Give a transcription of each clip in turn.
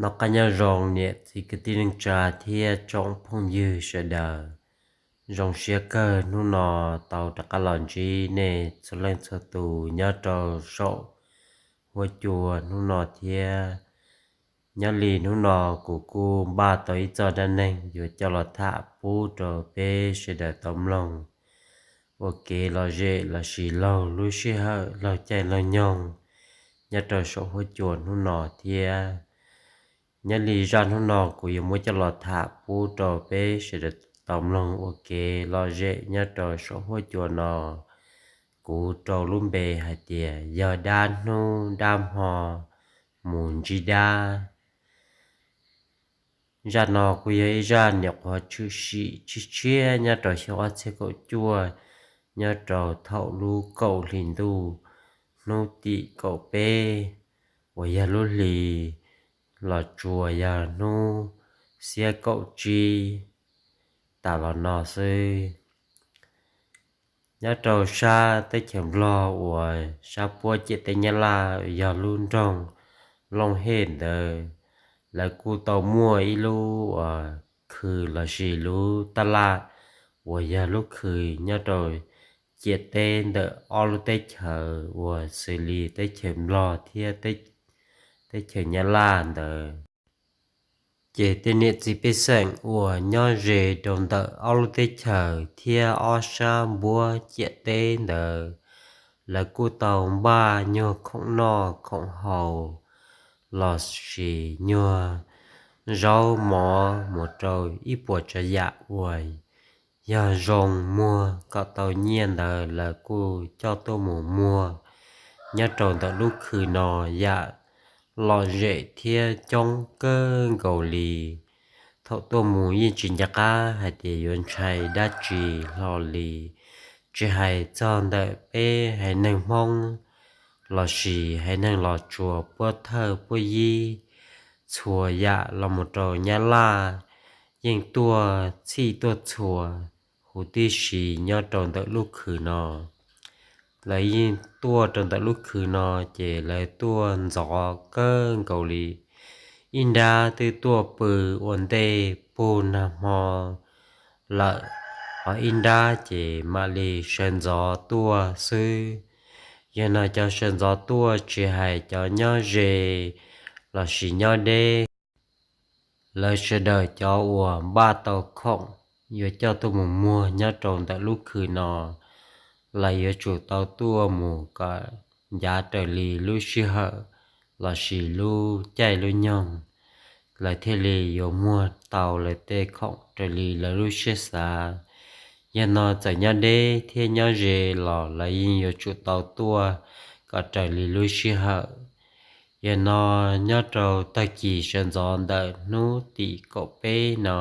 Noj qab nyob zoo niam txiv kwv tij neej tsa thiab tsoom phooj ywg sawv daws. Zoo siab kawg hnub no tau rov qab los ntsib nej txhua leej txhua tus nyob rau saum huab cua hnub no thiab. Nyob li hnub no kuv kuj npaj tau ib txoj dab neeg yuav coj los tham pub rau peb sawv daws tau mloog ua kev lom zem lossis laug lub sij hawm laug caij laug nyoog nyob rau saum huab cua hnub no thiab. Nyob li zaj hnub no kuv yuav muab coj los tham pub rau peb sawv daws tau mloog ua kev lom zem nyob rau saum huab cua no, kuv rau lub npe hais tias yog dab hnub dab hmo mus ntsib dab. Zaj no kuj yog ib zaj nyuam qhuav tshwm sim tshiab tshiab nyob rau xyoo ob txhiab kaum cuaj, nyob rau thaum lub kaum hli ntuj hnub tim kaum peb uas yog lub hli los tsuas yog hnub xiab kaum tsib tas los no xwb. Nyob rau sab teb chaws Nplog uas sab puab ciam teb Nyab Laj yog lub nroog Looj Hej ntawd, lawv kuj tau muaj ib lub uas khw lossis lub taj laj uas yog lub khw nyob rau ciam teb ntawm ob lub teb chaws uas xws li teb chaws Nplog thiab teb chaws Nyab Laj ntawd. Ces tej niam txiv pej xeem uas nyob ze rau ntawm ob lub teb chaws thiab ob sab npuab ciam teb ntawd, lawv kuj tau npaj nyuag khoom noj khoom haus lossis nyuag zaub mov mus rau ib puas tsav yam uas yog zoo muag kom tau nyiaj ntawd lawv kuj coj tuaj mus muag nyob rau ntawm lub khw no yam lom zem thiab coob kawg nkaus li. Thaum tuaj mus yeej tsis nco qab hais tias yuav ntshai dab tsi hlo li. Tsis hais txog ntawm peb haiv neeg Hmoob lossis haiv neeg Los Tsuas puab thawj puab yib, txhua yam los mus rau Nyab Laj yeej tuaj txhij tuaj txhua huv tib si nyob rau ntawm lub khw no. Lawv yeej tuaj rau ntawm lub khw no ces lawv tuaj ntxov kawg nkaus li. Ib nrab twb tuaj pw ua ntej puag nag hmo lawm, ho ib nrab ces mam li sawv ntxov tuaj xwb. Yog no cov sawv ntxov tuaj tsis hais cov nyob ze lossis nyob deb, lawv sawv daws cov uas npaj tau khoom yuav coj tuaj mus muag nyob rau ntawm lub khw no, lawv yuav tsum tau tuaj mus kom ncav raws li lub sij hawm lossis lub caij lub nyoog, lawv thiaj li yuav muag tau lawv tej khoom raws li lawv lub siab xav. Yog no txawm nyob deb thiab nyob ze los lawv yeej yuav tsum tau tuaj kom raws li lub sij hawm. Yog no nyob rau tag kis sawv ntxov ntawm hnub tim kaum peb no,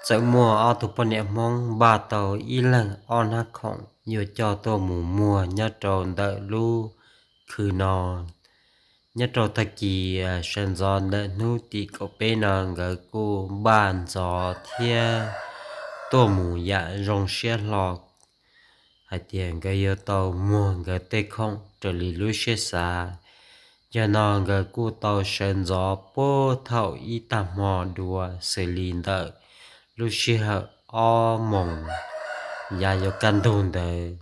txawm muaj ob tug poj niam Hmoob npaj tau ib leeg ob hnab khoom yuav coj tuaj mus muag nyob rau ntawm lub khw no. Nyob rau tag kis sawv ntxov ntawm hnub tim kaum peb no nkawd kuj npaj ntxov thiab tuaj mus yam zoo siab hlo hais tias nkawd yuav tau muag nkawd tej khoom raws li lub siab xav. Yog no nkawd kuj tau sawv ntxov puag thaum ib tag hmo dua xws li ntawm lub sij hawm ob moos yav yuav kaj ntug ntawd.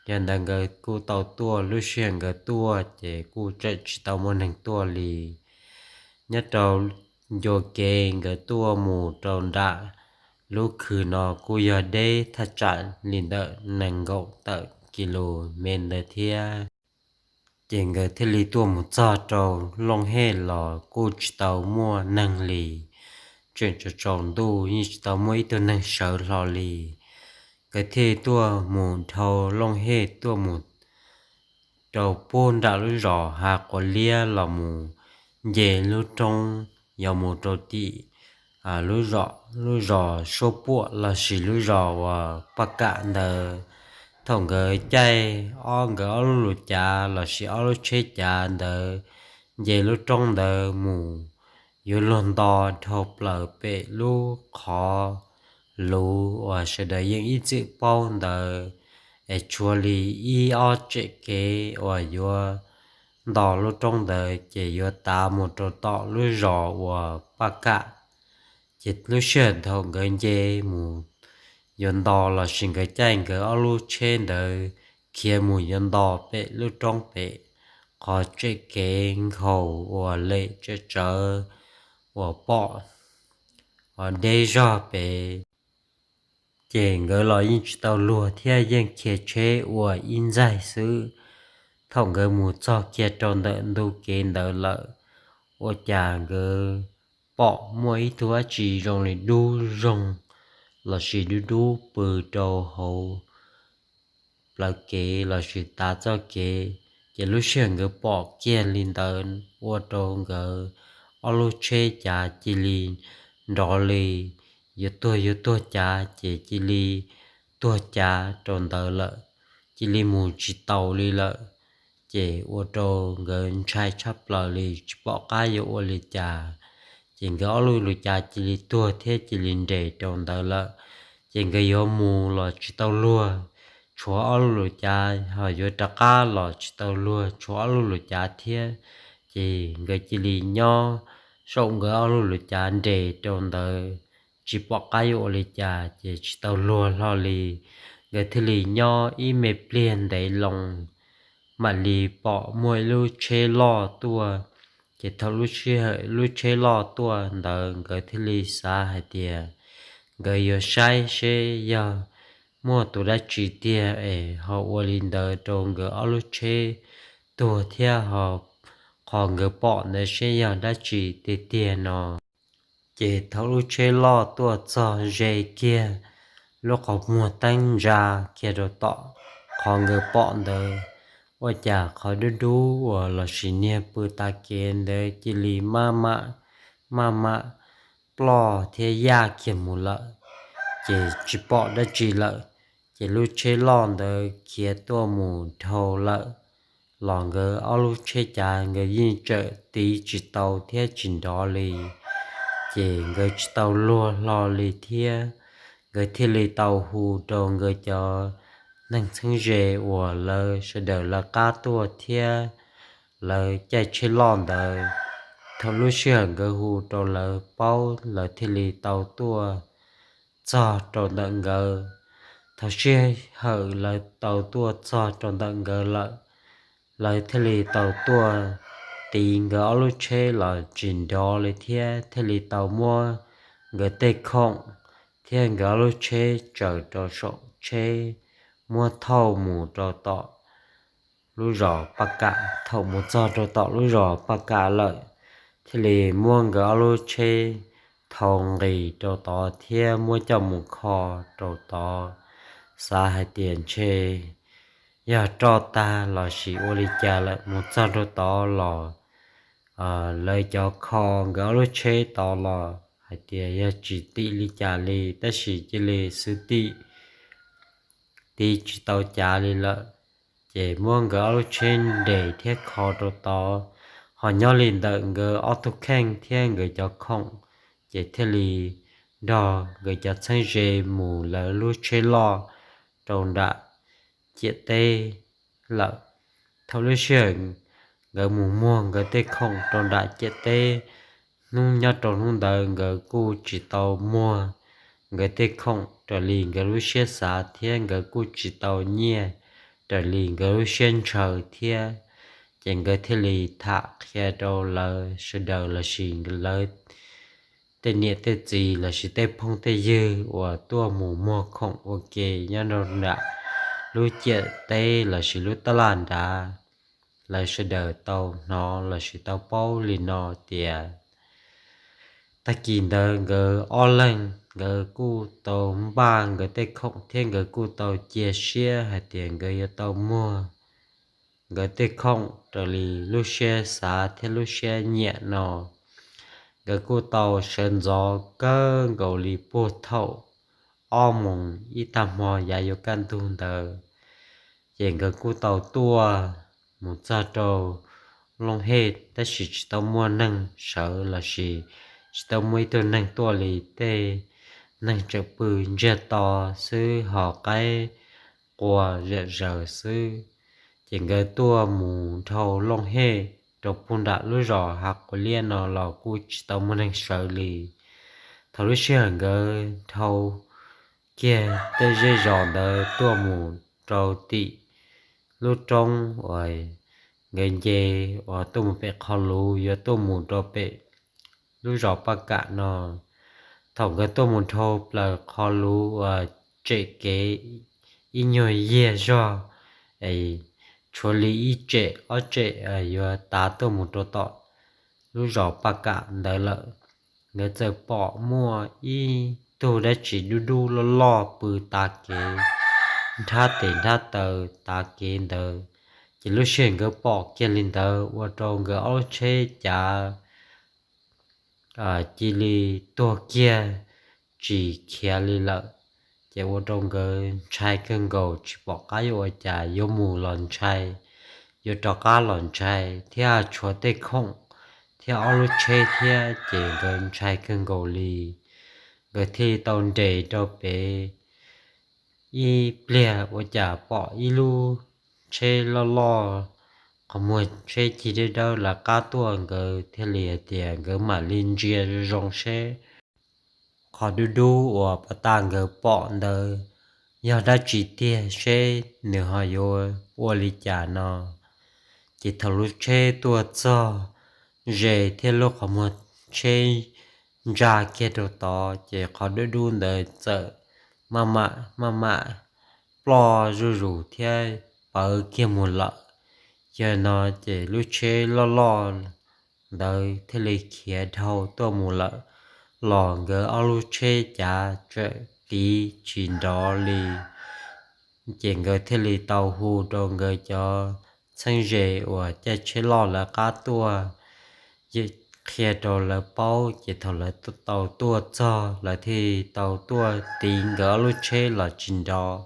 Yog ntawd nkawd kuj tau tuaj, lub sij hawm nkawd tuaj ces kuj tseem tsis tau muaj neeg tuaj li. Nyob rau ncua kev nkawd tuaj mus rau nram lub khw no kuj yog deb thaj tsam li ntawm nees nkaum tawm kis lus me ntawd thiab. Ces nkawd thiaj li tuaj mus txog rau Looj Hej los kuj tsis tau muaj neeg li. Tseem tsaus tsaus ntuj yeej tsis tau muaj ib tug neeg sawv hlo li. Nkawd thiaj tuaj mus dhau Looj Hej tuaj mus rau puag nram lub zos Hav Quav Liab los mus nce lub roob yuav mus rau tim lub zos, lub zos Suab Puam lossis lub zos uas Paj Kam ntawd. Thaum nkawd caij ob nkawd ob lub lus cav lossis ob lub tsheb cav ntawd nce lub roob ntawd mus, yuav luag nto dhau plaws pem lub qhov luv uas sawv daws yeej ib txwm paub ntawd, es tshuav li ib ob tsem kev uas yuav nto lub roob ntawd ces yuav tav mus rau tom lub zos uas Paj Kam. Ces lub sij hawm thaum nkawd nce mus yuav nto lossis nkawd caij nkawd ob lub tsheb ntawd khiav mus yuav nto pem lub roob pem, qhov tsev kev nkhaus uas lem tsawv tsawv uas pom deb zog pem, ces nkawd los yeej tsis tau luag thiab yeej khiav tsheb ua ib ntxaig xwb. Thaum nkawd mus txog kiag rau ntawm ntu kev ntawd lawm, ua cas nkawd pom muaj ib tug dab tsi zoo li dub zoog lossis dub dub pw rau hauv plawv kev lossis tav txoj kev. Ces lub sij hawm nkawd pom kiag li ntawd ua rau nkawd ob lub tsheb cav cia li nrov li yuav tuag yuav tuag cav ces cia li tuag cav rau ntawd lawm, cia li mus tsis taus li lawm. Ces ua rau nkawd ntshai tshaj plaws li tsis pom qab yuav ua li cas. Ces nkawd ob lub lus cav cia li tuag thiab cia li nres rau ntawd lawm. Ces nkawd yuav mus los tsis tau luag, tshuav ob lub lus cav, ho yuav rov qab los tsis tau luag, tshuav ob lub lus cav thiab. Ces nkawd cia li nyob saum nkawd ob lub lus cav nres rau ntawd, tsis pom qab yuav ua li cas ces tsis tau luag hlo li. Nkawd thiaj li nyob ib me pliag ntev loo, mam li pom muaj ib lub tsheb loj tuaj. Ces thaum lub sij hawm lub tsheb loj tuaj ntawd nkawd thiaj li xav hais tias nkawd yuav saib seb yog muaj tus dab tsi tiag es ho ua li ntawd rau nkawd ob lub tsheb tuag thiab ho qhov nkawd pom ntawd seb yog dab tsi tiag tiag no. Ces thaum lub tsheb loj tuaj txog ze kiag lub qhov muag teeb ntsa kiag rau tom qhov nkawd pom ntawd, ua cas qhov dub dub uas lossis niag pw tav kev ntawd cia li maj mam, maj mam ploj thiab yaj kiag mus lawm, ces tsis pom dab tsi lawm. Ces lub tsheb loj ntawd khiav tuaj mus dhau lawm, los nkawd ob lub tsheb cav nkawd yeej tsawm tiv tsis tau thiab tsis nrov li. Ces nkawd tsis tau luag hlo li thiab, nkawd thiaj li tau hu rau nkawd cov neeg txheeb ze uas lawv sawv daws lawv qab tuaj thiab lawv caij tsheb loj ntawd. Thaum lub sij hawm nkawd hu rau lawv paub, lawv thiaj li tau tuaj txog rau ntawm nkawd. Thaum sij hawm lawv tau tuaj txog rau ntawm nkawd lawm, lawv thiaj li tau tuaj tiv nkawd ob lub tsheb los tsis nrov li thiab thiaj li tau muab nkawd tej khoom thiab nkawd ob lub tsheb tsaws rau saum tsheb, muab thauj mus rau tom lub zos Paj Kam. Thaum mus txog rau tom lub zos Paj Kam lawm, thiaj li muab nkawd ob lub tsheb thau nqis rau tod thiab muab coj mus kho rau tod, xav hais tias ntshe yog roj tag lossis ua li cas lawm. Mus txog rau tod los lawv cov kho nkawd ob lub tsheb tod los hais tias yog tsis tim li cas li, tab sis cia li xwb tim, tiv tsis tau cav li lawm. Ces muab nkawd ob lub tsheb nres thiab kho rau tod, ho nyob li ntawm nkawd ob tug kheej thiab nkawd cov khoom, ces thiaj li nrog nkawd cov txheeb ze mus lawv lub tsheb loj rau nram ciam teb lawm. Thaum lub sij hawm nkawd mus muag nkawd tej khoom rau nram ciam teb, hnub nyob rau hnub ntawd nkawd kuj tsis tau muag nkawd tej khoom raws li nkawd lub siab xav thiab nkawd kuj tsis tau nyiaj raws li nkawd lub siab ntshaw thiab. Ces nkawd thiaj li tham qhia rau lawv sawv daws lossis lawv tej niam tej txiv lossis tej phooj tej ywg uas tuaj mus muag khoom ua ke nyob rau nram lub ciam teb lossis lub tab laj nrad, lawv sawv daws tau hnov lossis tau paub li no tias tag kis ntawd nkawd ob leeg nkawd kuj tau npaj nkawd tej khoom thiab nkawd kuj tau cia siab hais tias nkawd yuav tau muag nkawd tej khoom raws li lub siab xav thiab lub siab nyiam no. Nkawd kuj tau sawv ntxov kawg nkaus li puag thaum ob moos ib tag hmo yav yuav kaj ntug ntawd, ces nkawd kuj tau tuaj mus txog rau Looj Hej, tab sis tsis tau muaj neeg sawv lossis tsis tau muaj ib tug neeg tuaj li, tej neeg tseem pw ntsiag to xwb ho qaib qua zam zaws xwb. Ces nkawd tuaj mus dhau Looj Hej rau puag nram lub zos Hav Quav Liab no los kuj tsis tau muaj neeg sawv li. Thaum lub sij hawm nkawd dhau kiag tej zej zos ntawd tuaj mus rau tim lub roob uas nkawd nce uas tuaj mus pem qhov luv yuav tuaj mus rau pem lub zos Paj Kam no. Thaum nkawd tuaj mus dhau plaws qhov luv uas tsem kev ib nyuag yiag zog es tshuav li ib tsem ob tsem yuav tav tuaj mus rau tom lub zos Paj Kam ntawd lawm, nkawd txawm pom muaj ib tug dab tsi dub dub loj loj pw tav kev nrhab tes nrhab taw tav kev ntawd. Ces lub sij hawm nkawd pom kiag li ntawd ua rau nkawd ob lub tsheb cav cia li tuag kiag tsis khiav li lawm. Ces ua rau nkawd ntshai kawg nkaus tsis pom qab yuav ua cas, yuav mus los ntshai, yuav rov qab los ntshai thiab tshuav tej khoom thiab ob lub tsheb thiab ces nkawd ntshai kawg nkaus li. Nkawd thiaj li tau nres rau pem ib pliag ua cas pom ib lub tsheb loj loj, qhov muag tsheb cig dawb dawb lawv qab tuaj, nkawd thiaj li hais tias nkawd mam li ntsia zoo zoo seb qhov dub dub uas pas tas nkawd pom ntawd yog dab tsi tiag, seb nws ho yuav ua li cas no. Ces thaum lub tsheb tuaj txog ze thiab lub qhov muag tsheb ntsa kiag rau tod ces qhov dub dub ntawd txawm maj mam maj mam ploj zuj zus thiab pawv kiag mus lawm. Yog no ces lub tsheb loj loj ntawd thiaj li khiav dhau tuaj mus lawm, los nkawd ob lub tsheb cav tseem tiv tsis nrov li. Ces nkawd thiaj li tau hu rau nkawd cov txheeb ze uas caij tsheb loj lawv qab tuaj qhia rau lawv paub, ces thaum lawv tau tuaj txog lawv thiaj tau tuaj tiv nkawd ob lub tsheb los tsis nrov.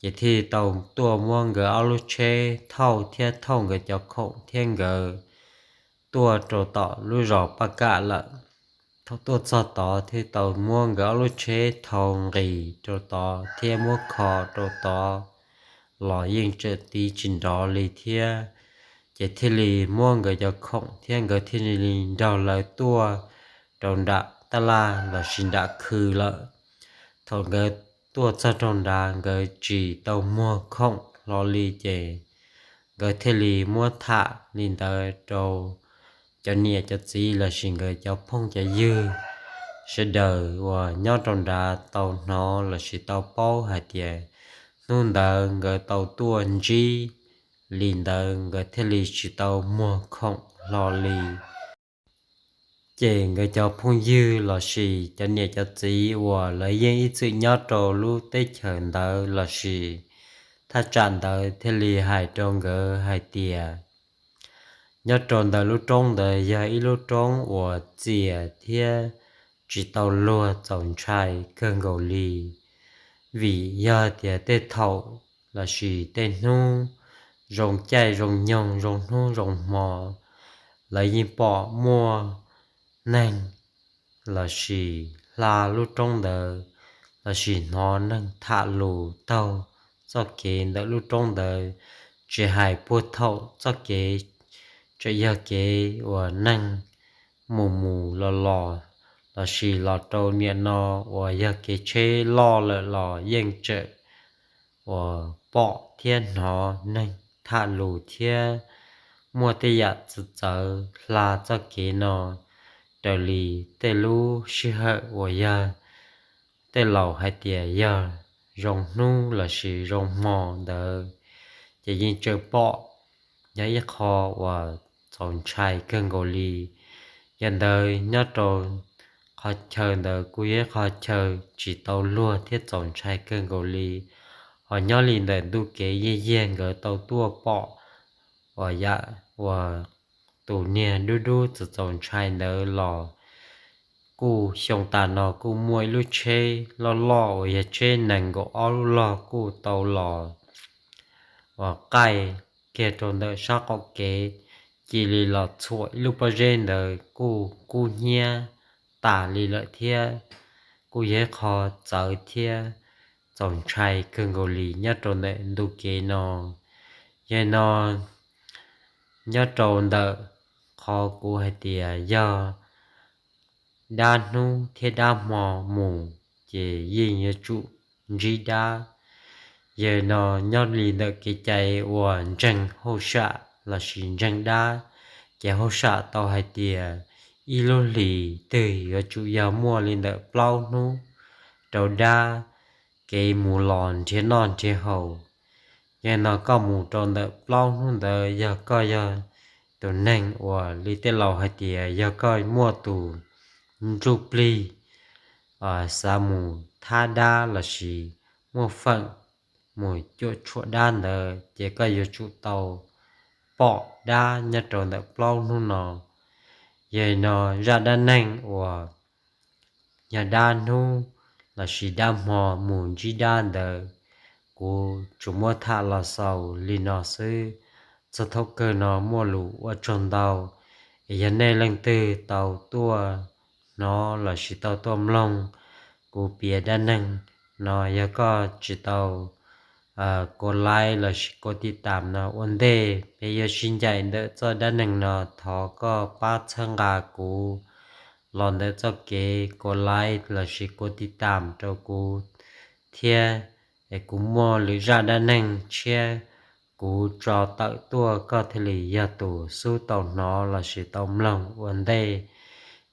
Ces thiaj tau tuaj muab nkawd ob lub tsheb thauj thiab thauj nkawd cov khoom thiab nkawd tuaj rau tom lub zos Paj Kam lawm. Thaum tuaj txog tod thiaj tau muab nkawd ob lub tsheb thau nqis rau tod thiab muab kho rau tod los yeej tseem tiv tsis nrov li thiab. Ces thiaj li muab nkawd cov khoom thiab nkawd thiaj li nrog lawv tuaj rau nram taj laj lossis nram khw lawm. Thaum nkawd tuaj txog rau nrad nkawd tsis tau muag khoom hlo li ces nkawd thiaj li muab tham li ntawd rau cov niam cov txiv lossis nkawd cov phooj cov ywg sawv daws uas nyob rau nrad tau hnov lossis tau paub hais tias hnub ntawd nkawd tau tuaj ntsib li ntawd nkawd thiaj li tsis tau muag khoom hlo li. Ces nkawd cov phooj ywg lossis cov niam cov txiv uas lawv yeej ib txwm nyob rau lub teb chaws ntawd lossis thaj tsam ntawd thiaj li hais rau nkawd hais tias nyob rau ntawm lub roob ntawd yog ib lub roob uas txias thiab tsis tau luag txaus ntshai kawg nkaus li. Vim yog tias tej thaum lossis tej hnub zoo caij zoo nyoog zoo hnub zoo hmo lawv yeej pom muaj neeg lossis hla lub roob ntawd lossis hnov neeg tham lus taug txoj kev ntawm lub roob ntawd, tsis hais puag thaum txoj kev tseem yog kev uas neeg mus mus los los lossis los rau niam no uas yog kev tsheb loj lawm los yeej tseem uas pom thiab hnov neeg tham lus thiab muaj tej yam txawv txawv hla txoj kev no raws li tej lub sij hawm uas yog tej laus hais tias yog zoo hnub lossis zoo hmo ntawd, ces yeej tseem pom, yog ib qho uas txaus ntshai kawg nkaus li. Yog ntawd nyob rau qhov chaw ntawd kuj yog ib qho chaw tsis tau luag thiab txaus ntshai kawg nkaus li. Ho nyob li ntawm ntu kev yaj yag nkawd tau tuaj pom uas yam uas tus niag dub dub txaus txaus ntshai ntawd los kuj xyoo tas no kuj muaj ib lub tsheb loj loj uas yog tsheb nees nkaum ob lub log kuj tau los uas qaij kiag rau ntawm sab qaum kev, cia li los txhuam ib lub pob zeb ntawd kuj kub hnyiab tas li lawm thiab. Kuj yog ib qho txawv thiab txaus ntshai kawg nkaus li nyob rau ntawm ntu kev no. Yog no, nyob rau ntawm qhov kuv hais tias yog dab hnub thiab dab hmo mus ces yeej yuav tsum ntsib dab. Yog no, nyob li ntawm kev cai uas ntseeg hauj sam lossis ntseeg dab, ces hauj sam tau hais tias ib lub hlis twg yuav tsum yog muaj li ntawm plaub hnub rau dab kev mus los nrhiav noj nrhiav haus. Yog no koj mus rau ntawm plaub hnub ntawd, yog koj yog tus neeg uas li tej laus hais tias yog koj muaj tus ntsuj plig xav mus thab dab lossis muaj feem mus cuam tshuam dab ntawd, ces koj yuav tsum tau pom dab nyob rau ntawm plaub hnub no. Yog no, zaj dab neeg uas yog dab hnub lossis dab hmo mus ntsib dab ntawd, kuv tsuas muab tham los xaus li no xwb. Txog thaum kawg no muaj lus ua tsaug ntau, es yog nej leej twg tau tuaj hnov lossis tau tuaj mloog kuv piav dab neeg no, yog koj tsis tau kov like lossis kov tiv tam no, ua ntej peb yuav sib ncaim ntawm txoj dab neeg no, thov koj pab txhawb nqa kuv los ntawm txoj kev kov like lossis kov tiv tam rau kuv thiab. Es kuv muaj lwm zaj dab neeg tshiab kuv tso tawm tuaj, koj thiaj li yog tus xub tau hnov lossis tau mloog ua ntej.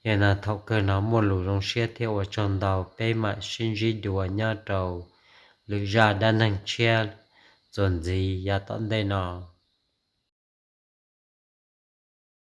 Yog no, thaum kawg no muaj lus zoo siab thiab ua tsaug ntau, peb mam sib ntsib dua nyob rau lwm zaj dab neeg tshiab txuas ntxiv yav tom ntej no.